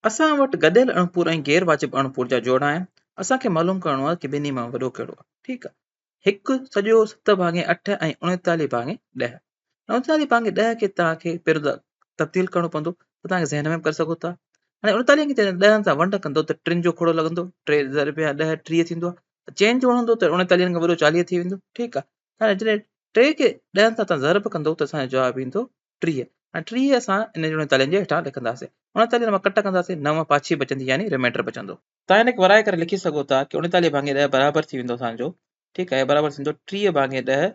اسان وٽ گڏيل اڻپور ۽ غير واجب اڻپور جا جوڙا آهن. اسان کي معلوم ڪرڻو آهي ڪي ٻنهي مان وڏو ڪهڙو آهي. ٺيڪ آهي. هڪ سڄو ست ڀاڱي اٺ ۽ اڻيتاليهه ڀاڱي ڏهه. اڻيتاليهه ڀاڱي ڏهه کي توهان کي پهريون تبديل ڪرڻو پوندو ته توهان کي ذهن ۾ به ڪري سگهو ٿا. هاڻي اڻيتاليهه کي جڏهن ڏهن سان ونڊ ڪندو ته ٽن جو کوڙو لڳندو، ٽي ضرب يا ڏهه 30 ٿيندو آهي. چئن جو هڻندو ته اڻيتاليهن کان وڏو 40 ٿي ويندو. ٺيڪ آهي. هاڻي جڏهن ٽي کي ڏهن سان توهان ضرب ڪندو ته اسان جو جواب ايندو 30 ۽ 30 اسان ان اڻيتاليهن جي هيٺان لکنداسين. اڻيتاليهن مان ڪٽ ڪنداسين، نو پاڇي بچندي يعني ريمائنڊر بچندو. توهان هن کي ورائي ڪري لکي سگهو ٿا ڪي اڻيتاليهه ڀاڱي ڏهه برابر ٿي ويندو اسان جو، ٺيڪ آهي، برابر ٿيندو 30 ڀاڱي ڏهه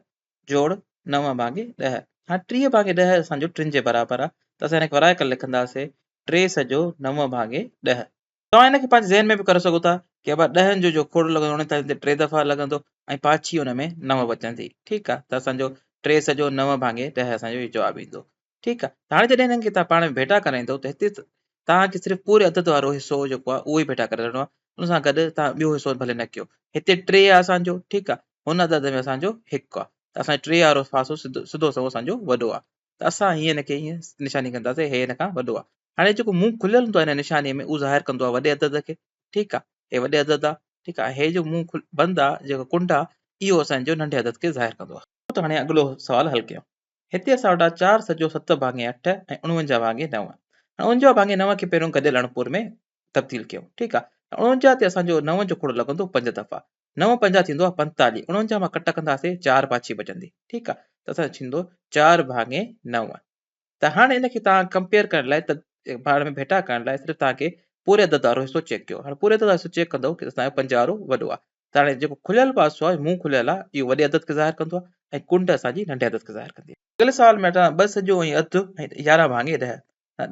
جوڙ نو ڀاڱي ڏهه. هاڻي 30 ڀاڱي ڏهه اسان جو ٽن جي برابر آهي ته اسان هن کي ورائي ڪري لکنداسين ٽي سڄو نو ڀاڱي ڏهه. توهان هن کي پنهنجي ذهن ۾ به ڪري سگهو ٿا ڪي ابا ڏهن جو جو کوڙ لڳندو اڻيتاليهن تي ٽي دفعا لڳندو ۽ پاڇي ان ۾ نو بچندي، ٺيڪ آهي، ته اسان جو ٽي سڄو نو ڀاڱي ڏهه اسان جو هي جواب ايندو، ٺيڪ آهي. ته هاڻي جڏهن هنن کي توهان پاڻ ۾ ڀيٽا ڪرائيندو ته هتي توهان کي صرف پوري عدد وارو حصو جيڪو آهي اهو ئي ڀيٽا ڪري رهڻو آهي، ان سان گڏ توهان ٻيو حصو ڀلي نه ڪيو. هتي ٽي آهي اسان جو، ٺيڪ آهي، هن عدد ۾ اسان جو هڪ آهي ته اسان جو ٽي وارو پاسو سڌو سنئون اسان جو وڏو آهي ته اسان هيئن هن کي هيئن نشاني ڪنداسين، هي هن کان وڏو آهي. هاڻي جيڪو منهن کليل هوندو آهي هن نشانيء ۾ اهو ظاهر ڪندو آهي وڏي عدد کي، ٺيڪ آهي، هي وڏي عدد آهي، ٺيڪ آهي، هي جو منهن بند آهي جيڪو ڪنڊ آهي اهو اسان جو ننڍي عدد کي ظاهر ڪندو آهي. ته هاڻي اڳلو سوال حل ڪيون. هتي اسان وٽ آهي چار سڄو ست ڀاڱي اٺ ۽ اڻونجاهه ڀاڱي نو. هاڻي اڻونجاهه ڀاڱي نو کي پهريون گڏيل اڻپور ۾ تبديل ڪيون، ٺيڪ آهي. اڻونجاهه تي اسان جو نو جو کوڙو لڳندو پنج دفعا. نو پنجاهه ٿيندو آهي 45، اڻونجاهه مان ڪٽ ڪنداسين چار پاڇي بچندي، ٺيڪ آهي. ته اسان جو ٿيندو چار ڀاڱي نو. ته هاڻي ان کي توهان ڪمپيئر ڪرڻ لاء ته پاڻ ۾ ڀيٽا ڪرڻ لاء صرف توهان کي پوري عدد وارو حصو چيڪ ڪيو. هاڻي پوري عدد وارو حصو چيڪ ڪندو ڪي اسان جو پنج وارو وڏو آهي. ته هاڻي جيڪو کليل پاسو آهي منهن کليل آهي اهو وڏي عدد کي ظاهر ڪندو آهي ۽ ڪنڊ اسان جي ننڍي عدد کي ظاهر ڪندي آهي. اڳلي سوال ۾ اٺان ٻه سڄو ۽ اڌ ۽ يارهن ڀاڱي ڏهه.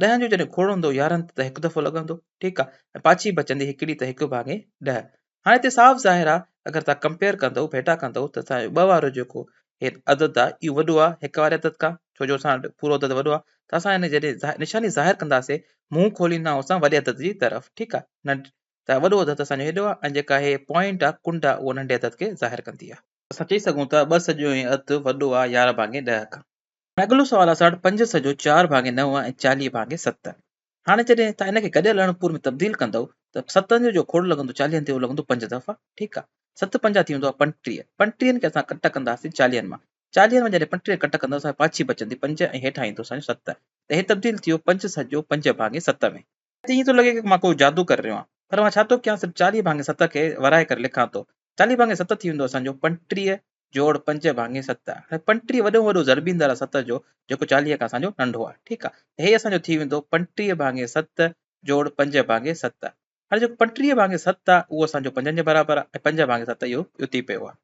ڏهن جو جڏهن کوڙ هوندو يارهن تي ته هڪ دفعو لڳندو، ٺيڪ آهي، ۽ پاڇي بچندي هڪڙي ته هڪ ڀاڱي ڏهه. هاڻي هتي صاف ظاهر آهي اگر توهان ڪمپيئر ڪندؤ ڀيٽا ڪندؤ ته اسان جو ٻه وارو جيڪو هي عدد آهي اهو وڏو آهي هڪ واري عدد کان، ڇو جو اسان وٽ پورو عدد وڏو آهي ته اسان هن جڏهن نشاني ظاهر ڪنداسين منهن کوليندا آهيون اسان وڏي عدد جي طرف، ٺيڪ آهي، ننڍ ته وڏو عدد اسان جو هيڏو آهي ۽ جيڪا هي پوائنٽ آهي ڪنڊ آهي اهو ننڍي عدد کي ظاهر ڪندي آهي. اسان چئي سگهون ٿا ٻه سڄو ۽ اڌ وڏو آهي يارهن ڀاڱي ڏهه کان. هاڻي اڳلو سوال آهي اسان وٽ پنج سڄو چار ڀاڱي نو ۽ 40 ڀاڱي ست. هاڻي جڏهن توهان ان کي گڏيل اڻپور ۾ تبديل ڪندؤ ته ستن جو جو کوڙ لڳندو چاليهن تي اهو لڳندو پنج دفعا، ٺيڪ آهي. ست پنجا ٿي ويندو آهي 35، پنجٽيهن کي اسان ڪٽ ڪنداسين چاليهن مان، چاليهن مان جڏهن 35 ڪٽ ڪنداسين اسان کي پاڇي بچندي پنج ۽ هيٺان ايندو اسان جو ست ته هي تبديل ٿي ويو پنج سڄو پنج ڀاڱي ست ۾. هتي ائين ٿو لڳي ڪي مان ڪو جادو ڪري رهيو آهيان پر مان ڇا ٿو ڪيان صرف 40 ڀاڱي ست کي ورائي ڪري لکان ٿو. 40 ڀاڱي ست ٿي ويندو اسان جو 35 جوڙ پنج ڀاڱي ست. هاڻي 35 وڏو وڏو ضربيندڙ آهي ست جو جيڪو 40 کان اسان جو ننڍو آهي، ٺيڪ آهي. ته هي اسان جو ٿي ويندو 35 ڀاڱي ست جوڙ پنج ڀاڱي ست. هاڻي جيڪو 35 ڀاڱي ست آهي اهو اسان جو پنجن جي برابر آهي ۽ پنج ڀاڱي ست اهو اتي پيو آهي.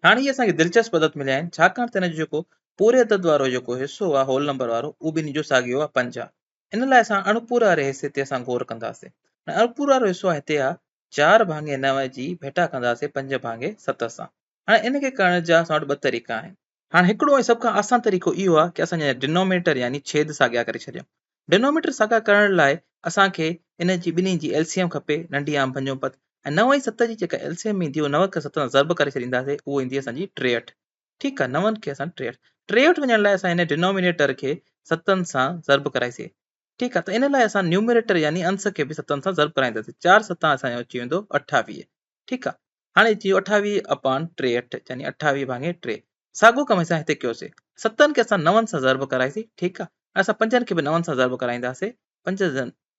هاڻي اهي اسان کي دلچسپ عدد مليا آهن ڇاڪاڻ ته هن جو جيڪو پوري عدد وارو جيڪو حصو آهي هول نمبر وارو اهو ٻنهي جو ساڳيو آهي پنج آهي. ان لاء اسان اڻپور واري حصي تي اسان غور ڪنداسين. هاڻي اڻپور وارو حصو هتي آهي چار ڀاڱي نو جي ڀيٽا ڪنداسين پنج ڀاڱي ست سان. هاڻي ان کي ڪرڻ جا اسان وٽ ٻه طريقا آهن. هاڻي هڪڙو ۽ سڀ کان آسان طريقو اهو آهي ڪي اسان جا ڊينومينيٽر يعني ڇيد ساڳيا ڪري ڇڏيون. ڊينومينيٽر ساڳا ڪرڻ لاء اسان کي ان جي ٻنهي جي ايل سي ايم کپي، ننڍي عام ڀڃو پت، ۽ نو ۽ ست جي جيڪا ايل سي ايم ايندي اهو نو کي ست سان ضرب ڪري ڇڏينداسين اهو ايندي اسان جي 63. ٺيڪ آهي نون کي اسان 63 63 وڃڻ لاء اسان ان ڊينومينيٽر کي ستن سان ضرب ڪرائيسين. ٺيڪ آهي ته ان لاء اسان نيومريٽر يعني انس کي به ستن سان ضرب ڪرائينداسين. چار ستان اسان جو اچي ويندو 28. ٺيڪ آهي هاڻي اچي ويو 28 اپان 63 يعني 28 ڀاڱي ٽي. ساڳو ڪم اسان هتي ڪيوسين. ستن کي اسان نون سان ضرب ڪرائيسين. ٺيڪ آهي ۽ اسان پنجن کي به نون سان ضرب ڪرائينداسين. پنج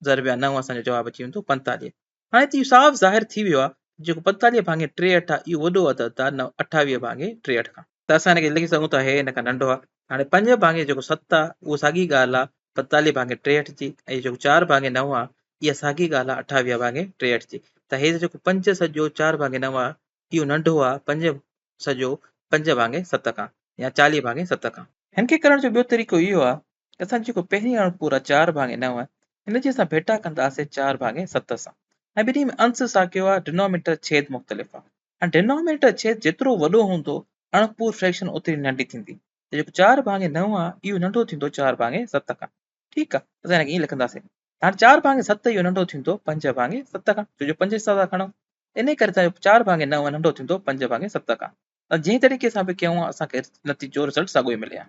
ضربيا نو اسان جو جواب اچي ويندو 45. هاڻي ته اهو صاف ظاهر ٿي ويو آهي جيڪو 45 ڀاڱي 63 آهي اهو وڏو عدد آهي نو 28 ڀاڱي 63 کان. ته اسان هن کي لکي سگهون ٿا هي هن کان ننڍو آهي. هاڻي پنج ڀاڱي جيڪو ست آهي اهو ساڳي ڳالهه آهي 45 ڀاڱي 63 جي ۽ جيڪو چار ڀاڱي نو آهي اها ساڳي ڳالهه آهي 28 ڀاڱي 63 جي. ته هي جيڪو پنج سڄو چار ڀاڱي نو آهي اهو ننڍو آهي پنج سڄو پنج ڀاڱي ست کان يا 40 ڀاڱي ست کان. هن کي ڪرڻ جو ٻيو طريقو اهو آهي ته اسان جيڪو پهرين اڻپور آهي چار ڀاڱي نو هن جي اسان ڀيٽا ڪنداسين چار ڀاڱي ست سان ۽ ٻنهي ۾ انس ساڳيو آهي ڊنومينيٽر ڇيد مختلف آهي. هاڻي ڊينومينيٽر ڇيد جيترو وڏو هوندو اڻپور فريڪشن اوتري ننڍي ٿيندي ته جيڪو چار ڀاڱي نو آهي اهو ننڍو ٿيندو چار ڀاڱي ست کان. ٺيڪ آهي اسان هن کي ائين لکنداسين. هاڻي چار ڀاڱي ست اهو ننڍو ٿيندو پنج ڀاڱي ست کان ڇو جو پنج حصا ٿا کڻون انهي ڪري اسان جو چار ڀاڱي نو ننڍو ٿيندو پنج ڀاڱي ست کان. جنهن طريقي سان به ڪيون اسان کي نتيجو رزلٽ ساڳيو ئي ملي ها.